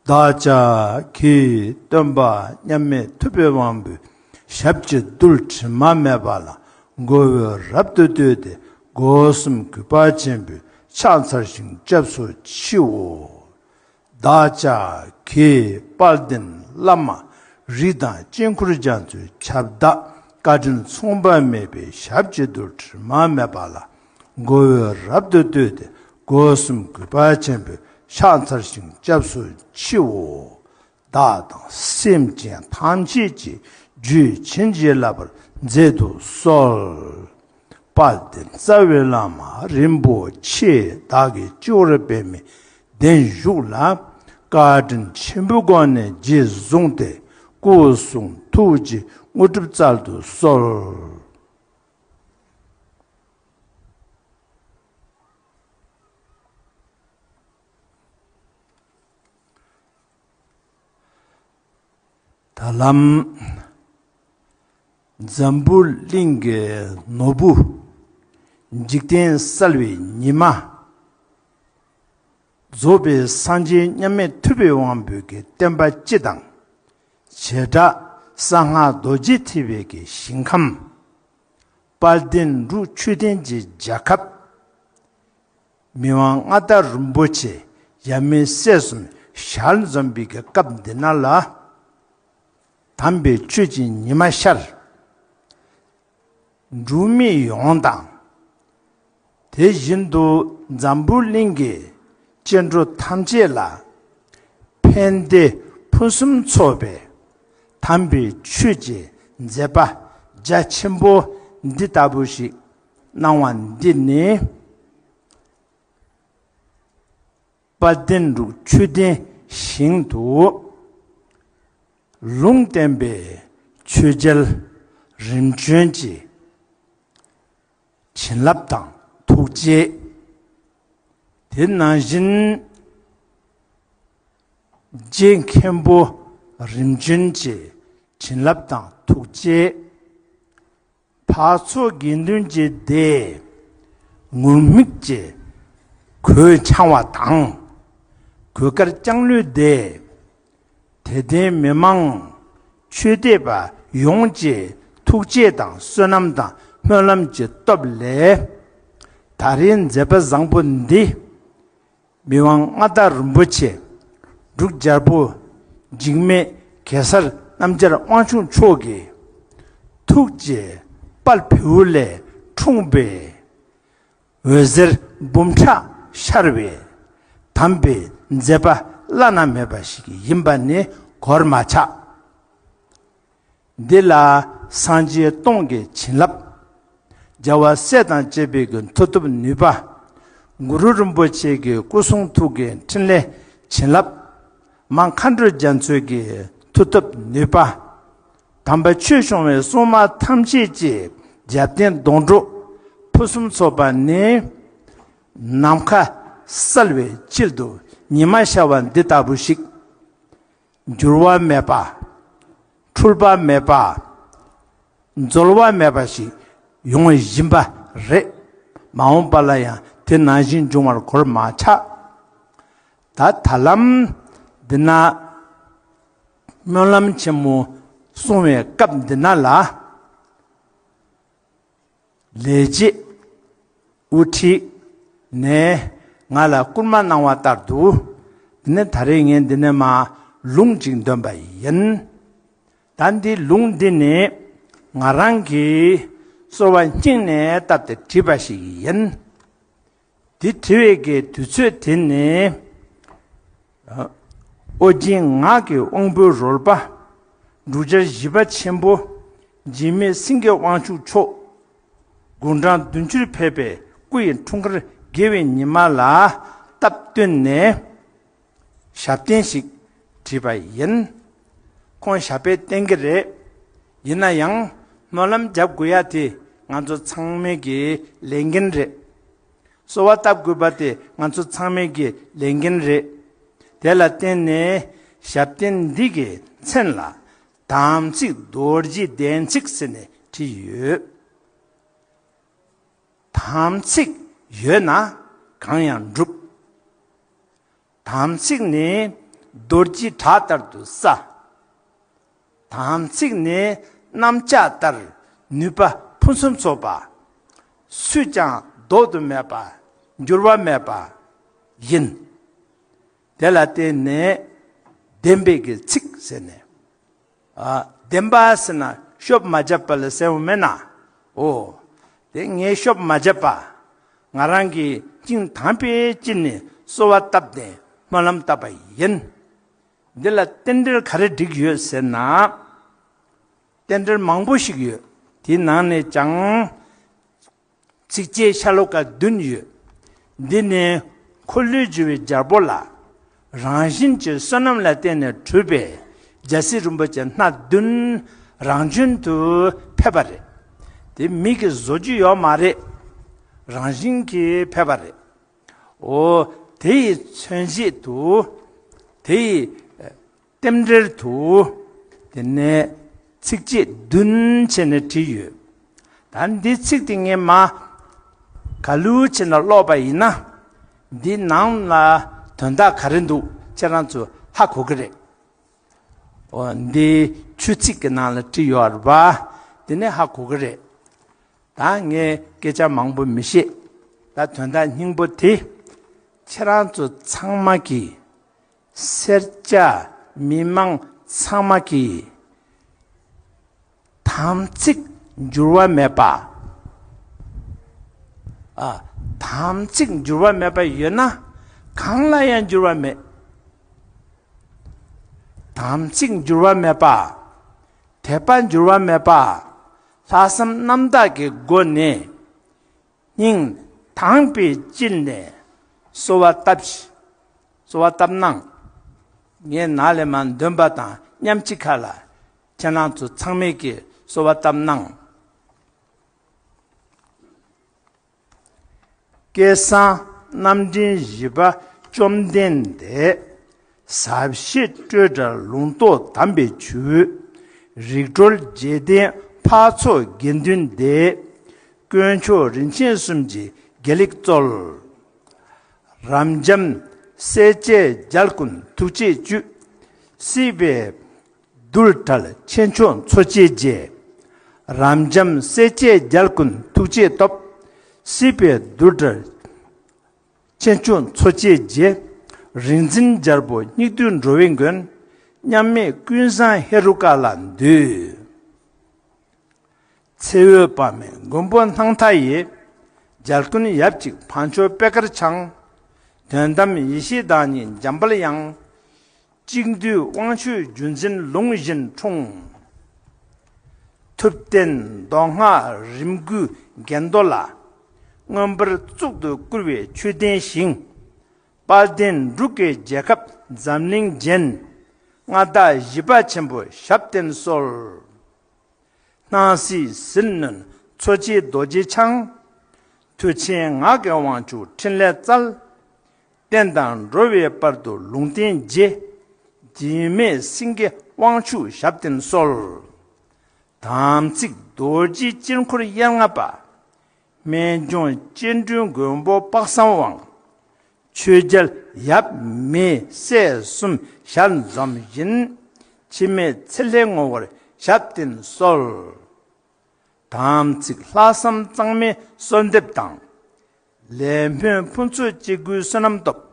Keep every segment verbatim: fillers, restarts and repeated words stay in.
བདག་ཅག་གིས་སྟོན་པ་མཉམ་མེད་ཐུབ་པའི་དབང་པོའི་ཞབས་ཀྱི་རྡུལ་དྲི་མ་མེད་པ་ལ་མགོ་བོས་རབ་ཏུ་བཏུད་དེ། སྒོ་གསུམ་གུས་པ་ཆེན་པོས་ཕྱག་འཚལ་ཞིང་སྐྱབས་སུ་མཆིའོ། བདག་ཅག་གིས་དཔལ་ལྡན་བླ་མ་རིགས་དང་དཀྱིལ་འཁོར་རྒྱ་མཚོའི་ཁྱབ་བདག་བཀའ་དྲིན་མཚུངས་པ་མེད་པའི་ཞབས་ཀྱི་རྡུལ་དྲི་མ་མེད་པ་ལ་མགོ་བོས་རབ་ཏུ་བཏུད་དེ། སྒོ་གསུམ་གུས་པ་ཆེན་པོས་ཕྱག་འཚལ་ཞིང་སྐྱབས་སུ་མཆིའོ། བདག་དང་སེམས་ཅན་ཐམས་ཅད་ཀྱི་རྒྱུད་བྱིན་གྱིས་བརླབ་པར་མཛད་དུ་གསོལ། དཔལ་ལྡན་རྩ་བའི་བླ་མ་རིན་པོ་ཆེ་བདག་གི་སྤྱི་བོར་པདྨའི་གདན་བཞུགས་ལ། བཀའ་དྲིན་ཆེན་པོའི་སྒོ་ནས་རྗེས་བཟུང་སྟེ། སྐུ་གསུང་ཐུགས་ཀྱི་དངོས་གྲུབ་སྩལ་དུ་གསོལ། ད་ལམ། འཛམ་བུ་གླིང་གི་ནོར་བུ། འཇིག་རྟེན་གསལ་བའི་ཉི་མ། རྫོགས་པའི་སངས་རྒྱས་མཉམ་མེད་ཐུབ་པའི་དབང་པོའི་གི་བསྟན་པ་སྤྱི་དང་། བྱེ་བྲག་གསང་སྔགས་རྡོ་རྗེ་ཐེག་པའི་གི་ཞིང་ཁམས། དཔལ་ལྡན་འབྲུག་ཆོས་ལྡན་གྱི་རྒྱལ་ཁབ། མི་དབང་མངའ་བདག་རིན་པོ་ཆེ་ཡབ་མེས་སྲས་གསུམ་ཞལ་འཛོམས་པའི་གི་སྐབས་འདི་ན་ལ། དམ་པའི་ཆོས་ཀྱི་ཉི་མ་ཤར། འབྲུག་མི་ཡོངས་དང་། དེ་བཞིན་དུ་འཛམ་བུ་གླིང་གི་སྐྱེ་འགྲོ་ཐམས་ཅད་ལ་ཕན་བདེ་ཕུན་སུམ་ཚོགས་པའི་དམ་པའི་ཆོས་ཀྱི་མཛད་པ་རྒྱ་ཆེན་པོ་འདི་ལྟ་བུ་ཞིག་གནང་བ་འདི་ནི། དཔལ་ལྡན་འབྲུག་ཆོས་ལྡན་ཞིང་དུ་ལུང་བསྟན་པའི་ཆོས་རྒྱལ་རིམ་བྱོན་གྱི་བྱིན་རླབས་དང་ཐུགས་རྗེ། དེ་ནང་བཞིན་རྗེ་མཁན་པོ་རིམ་བྱོན་གྱི་བྱིན་རླབས་དང་ཐུགས་རྗེ། འཕགས་ཚོགས་དགེ་འདུན་གྱི་སྡེ་ངུར་སྨྲིག་གི་གོས་འཆང་བ་དང་། གོས་དཀར་ལྕང་ལོའི་སྡེ། དད་ལྡན་མི་མང་ཆོས་དད་པ་ཡོངས་ཀྱི་ཐུགས་རྗེ་དང་བསོད་ནམས་དང་སྨོན་ལམ་གྱི་སྟོབས་ལས། ད་རེས་མཛད་པ་བཟང་པོ་འདི། མི་དབང་མངའ་བདག་རིན་པོ་ཆེ་འབྲུག་རྒྱལ་པོ་འཇིགས་མེད་གེ་སར་རྣམ་རྒྱལ་དབང་ཕྱུག་མཆོག་གི་ཐུགས་ཀྱི་དཔལ་བེའུ་ལས་འཁྲུངས་པའི་འོད་ཟེར་འབུམ་ཕྲག་ཤར་བའི་དམ་པའི་མཛད་པ་བླ་ན་མེད་པ་ཞིག་ཡིན་པ་ནི་གོར་མ་ཆག། འདི་ལ་སངས་རྒྱས་སྟོང་གི་བྱིན་རླབས། རྒྱལ་བ་སྲས་དང་བཅས་པའི་གི་མཐུ་སྟོབས་ནུས་པ། གུ་རུ་རིན་པོ་ཆེ་གི་སྐུ་གསུང་ཐུགས་ཀྱི་འཕྲིན་ལས་བྱིན་རླབས། མ་མཁའ་འགྲོ་རྒྱ་མཚོའི་གི་མཐུ་སྟོབས་ནུས་པ། དམ་པ་ཆོས་སྐྱོང་བའི་སྲུང་མ་ཐམས་ཅད་ཀྱི་རྒྱབ་རྟེན་སྡོང་གྲོགས་ཕུན་སུམ་ཚོགས་པ་ནི། ནམ་མཁའ་གསལ་བའི་དཀྱིལ་དུ་ཉི་མ་ཤར་བ་འདི་ལྟ་བུ་ཞིག་འགྱུར་བ་མེད་པ། འཁྲུལ་པ་མེད་པ། འཛོལ་བ་མེད་པ་ཞིག་ཡོང་བཞིན་པ་རེད། མ་འོངས་པ་ལ་ཡང་དེ་ནང་བཞིན་འབྱུང་བར་གོར་མ་ཆག། ད་ད་ལམ་འདི་ན་སྨོན་ལམ་ཆེན་མོ་གསུང་བའི་སྐབས་འདི་ན་ལ། ལས་བྱེད་དབུ་ཁྲིད་ནས་ང་ལ་སྐུལ་མ་གནང་བ་ལྟར་དུ། འདི་ནས་ད་རེས་ངས་འདི་ནས་མ་ལུང་ཅིག་འདོན་པ་ཡིན། ད་འདི་ལུང་འདི་ནི་ང་རང་གིས་གསོལ་བ་སྙིང་ནས་བཏབ་སྟེ་བྲིས་པ་ཞིག་ཡིན། འདི་བྲིས་པའི་གི་དུས་ཚོད་དེ་ནི། ཨོ་རྒྱན་ངག་གི་དབང་པོའི་རོལ་པ། འབྲུག་རྒྱལ་བཞི་པ་ཆེན་པོ། འཇིགས་མེད་སེང་གེ་དབང་ཕྱུག་མཆོག་དགུང་གྲངས་བདུན་ཅུར་ཕེབས་པའི་སྐུ་ཡི་འཁྲུངས་སྐར་དགེ་བའི་ཉི་མ་ལ་སྟབས་བསྟུན་ནས་ཞབས་བརྟན་ཞིག་བྲིས་པ་ཡིན། ཁོང་ཞབས་པད་བརྟན་གྱི་རེད། ཡིན་ན་ཡང་སྨོན་ལམ་རྒྱབ་དགོས་ཡ་དེ་ང་ཚོ་ཚང་མའི་གི་ལས་འགན་རེད། གསོལ་བ་བཏབ་དགོས་པ་དེ་ང་ཚོ་ཚང་མའི་གི་ལས་འགན་རེད། དེ་ལ་བརྟེན་ནས་ཞབས་བརྟན་འདི་གི་མཚན་ལ་དམ་ཚིག་རྡོ་རྗེ་གདན་ཚིགས་ཟེར་ནས་བྲིས་ཡོད། དམ་ཚིག་ཡོད་ན་གང་ཡང་འགྲུབ། དམ་ཚིག་ནི་ རྡོ་རྗེའི་བྲག་ལྟར་དུ་སྲ། དམ་ཚིག་ནི་གནམ་ལྕགས་ལྟར་ནུས་པ་ཕུན་སུམ་ཚོགས་པ། སུས་ཀྱང་ལྡོག་ཏུ་མེད་པ། འགྱུར་བ་མེད་པ་ཡིན། དེ་ལ་བརྟེན་ནས་བདེན་པའི་གི་ཚིག་ཟེར་ནས། ཨ། བདེན་པ་ཟེར་ན་ཤོབ་མ་བརྒྱབ་པ་ལ་ཟེར་བ་མེད་ན། འོ། དེ་ངས་ཤོབ་མ་བརྒྱབ་པ། ང་རང་གིས་སྙིང་དམ་པའི་དཀྱིལ་ནས་གསོལ་བ་བཏབ་ནས་སྨོན་ལམ་བཏབ་པ་ཡིན། འདི་ལ་རྟེན་འབྲེལ་ག་རེ་བསྒྲིགས་ཡོད་ཟེར་ན། རྟེན་འབྲེལ་མང་པོ་ཞིག་ཡོད། དེའི་ནང་ནས་ཀྱང་། ཚིགས་བཅད་ཤ་ལོ་ཀ་བདུན་ཡོད། འདི་ནི་འཁོར་ལོས་སྒྱུར་བའི་རྒྱལ་པོ་ལ། རང་བཞིན་གྱི་བསོད་ནམས་ལ་བརྟེན་ནས་གྲུབ་པའི་རྒྱལ་སྲས་རིན་པོ་ཆེ་སྣ་བདུན་རང་བྱོན་དུ་ཕེབས་པ་རེད། དེ་མི་གིས་བཟོ་རྒྱུ་ཡོད་མ་རེད། རང་བཞིན་གྱིས་ཕེབས་པ་རེད། འོ། དེ་ཡི་མཚོན་བྱེད་དུ། དེ་ཡི་རྟེན་འབྲེལ་དུ། དེ་ནས་ཚིགས་བཅད་བདུན་བྱས་ནས་བྲིས་ཡོད། ད་འདི་ཚིག་དེ་ངས་མ་ག་ལུགས་བྱས་ན་ཀློག་པ་ཡིན་ན། འདི་ནང་ལ་དོན་དག་ག་རེ་འདུག་ཁྱེད་རང་ཚོ་ཧ་གོ་གི་རེད། འོ། འདི་ཆོས་ཚིག་གི་ནང་ལ་བྲིས་ཡོད་རེད་པ། དེ་ནས་ཧ་གོ་གི་རེད། ད་ངས་སྐད་ཆ་མང་པོ་མི་བཤད། ད་དོན་དག་སྙིང་པོ་དེ། ཁྱེད་རང་ཚོ་ཚང་མ་གིས། སེར་སྐྱ་མི་མང་ཚང་མ་གིས། དམ་ཚིག་འགྱུར་བ་མེད་པ། ཨ། དམ་ཚིག་འགྱུར་བ་མེད་པ་ཡོད་ན། གང་ལ་ཡང་འགྱུར་བ་མེད། དམ་ཚིག་འགྱུར་བ་མེད་པ། དད་པ་འགྱུར་བ་མེད་པ། ལྷག་བསམ་རྣམ་དག་གི་སྒོ་ནས། སྙིང་དམ་པའི་དཀྱིལ་ནས་གསོལ་བ་བཏབ་ཤིག་གསོལ་བ་བཏབ་གནང་། ངས་ནཱ་ལས་མར་འདོན་པ་དང་མཉམ་གཅིག་ཁར་ལ། ཁྱེད་རང་ཚོ་ཚང་མས་ཀྱིས་གསོལ་བ་བཏབ་གནང་། སྐལ་བཟང་རྣམ་འདྲེན་བཞི་པ་བཅོམ་ལྡན་འདས། ཟབ་ཞི་སྤྲོས་བྲལ་ལུང་རྟོགས་དམ་པའི་ཆོས། རིག་གྲོལ་རྗེས་བསྟན་འཕགས་ཚོགས་དགེ་འདུན་སྡེ། དཀོན་མཆོག་རིན་ཆེན་གསུམ་གྱི་དགེ་ལེགས་སྩོལ། རབ་འབྱམས་སྲས་བཅས་རྒྱལ་ཀུན་ཐུགས་རྗེས་བཅུད། སྲིད་པའི་རྡུལ་བྲལ་ཆེ་མཆོག་འཚོ་བྱེད་རྗེ། རབ་འབྱམས་སྲས་བཅས་རྒྱལ་ཀུན་ཐུགས་རྗེས་ཐོབ། སྲིད་པའི་རྡུལ་བྲལ་ཆེ་མཆོག་འཚོ་བྱེད་རྗེ། རིག་འཛིན་རྒྱལ་པོ་སྙིགས་དུས་འགྲོ་བའི་མགོན། མཉམ་མེད་ཀུན་བཟང་ཧེ་རུ་ཀ་ལ་འདུད། ཚེ་འོད་དཔག་མེད་མགོན་པོ་སྣང་མཐའ་ཡས། རྒྱལ་ཀུན་ཡབ་གཅིག་འཕགས་མཆོག་པད་དཀར་འཆང་། དོན་དམ་ཡེ་ཤེས་བདག་ཉིད་འཇམ་དཔལ་དབྱངས། གཅིག་བསྡུས་དབང་ཕྱུག་བརྒྱུད་འཛིན་ལུང་བཞིན་འཁྲུངས། ཐུབ་བསྟན་མདོ་སྔགས་རིམ་དགུའི་གན་རྡོ་ལ། མངོན་པར་གཙུག་ཏུ་བཀུར་བའི་ཆོས་ལྡན་ཞིང་། དཔལ་ལྡན་འབྲུག་གི་རྒྱལ་ཁབ་འཛམ་གླིང་རྒྱན། མངའ་བདག་བཞི་པ་ཆེན་པོ་ཞབས་བརྟན་གསོལ། སྣང་སྲིད་ཟིལ་གནོན་འཚོ་བྱེད་རྡོ་རྗེ་འཆང་། མཐུ་ཆེན་ངག་གི་དབང་ཕྱུག་ཕྲིན་ལས་རྩལ། བསྟན་དང་འགྲོ་བའི་དཔལ་དུ་ལུང་བསྟན་རྗེ། འཛིན་མེད་སེང་གེ་དབང་ཕྱུག་ཞབས་བརྟན་གསོལ། དམ་ཚིག་རྡོ་རྗེའི་དཀྱིལ་འཁོར་དབྱར་རྔ་པ། རྨད་བྱུང་སྐྱེ་འགྲོའི་མགོན་པོ་དཔག་བསམ་དབང་། ཆོས་རྒྱལ་ཡབ་མེས་སྲས་གསུམ་ཞལ་འཛོམས་བཞིན། འཆི་མེད་ཚེ་ལྷའི་ངོ་བོར་ཞབས་བརྟན་གསོལ། དམ་ཚིག་ལྷག་བསམ་གཙང་མའི་གསོལ་འདེབས་དང་། ལས་སྨོན་ཕུན་ཚོགས་སྐྱེ་དགུའི་བསོད་ནམས་སྟོབས།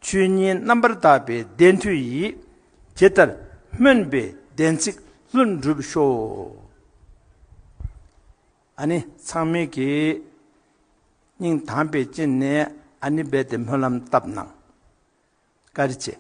ཆོས་ཉིད་རྣམ་པར་དག་པའི་བདེན་མཐུ་ཡིས། ཇི་ལྟར་སྨོན་པའི་བདེན་ཚིག་ལྷུན་གྲུབ་ཤོག། ཨ་ནི་ཚང་མས་ཀྱིས་སྙིང་དམ་པའི་དཀྱིལ་ནས་ཨ་ནི་རྦད་དེ་སྨོན་ལམ་བཏབ་གནང་། བཀའ་དྲིན་ཆེ།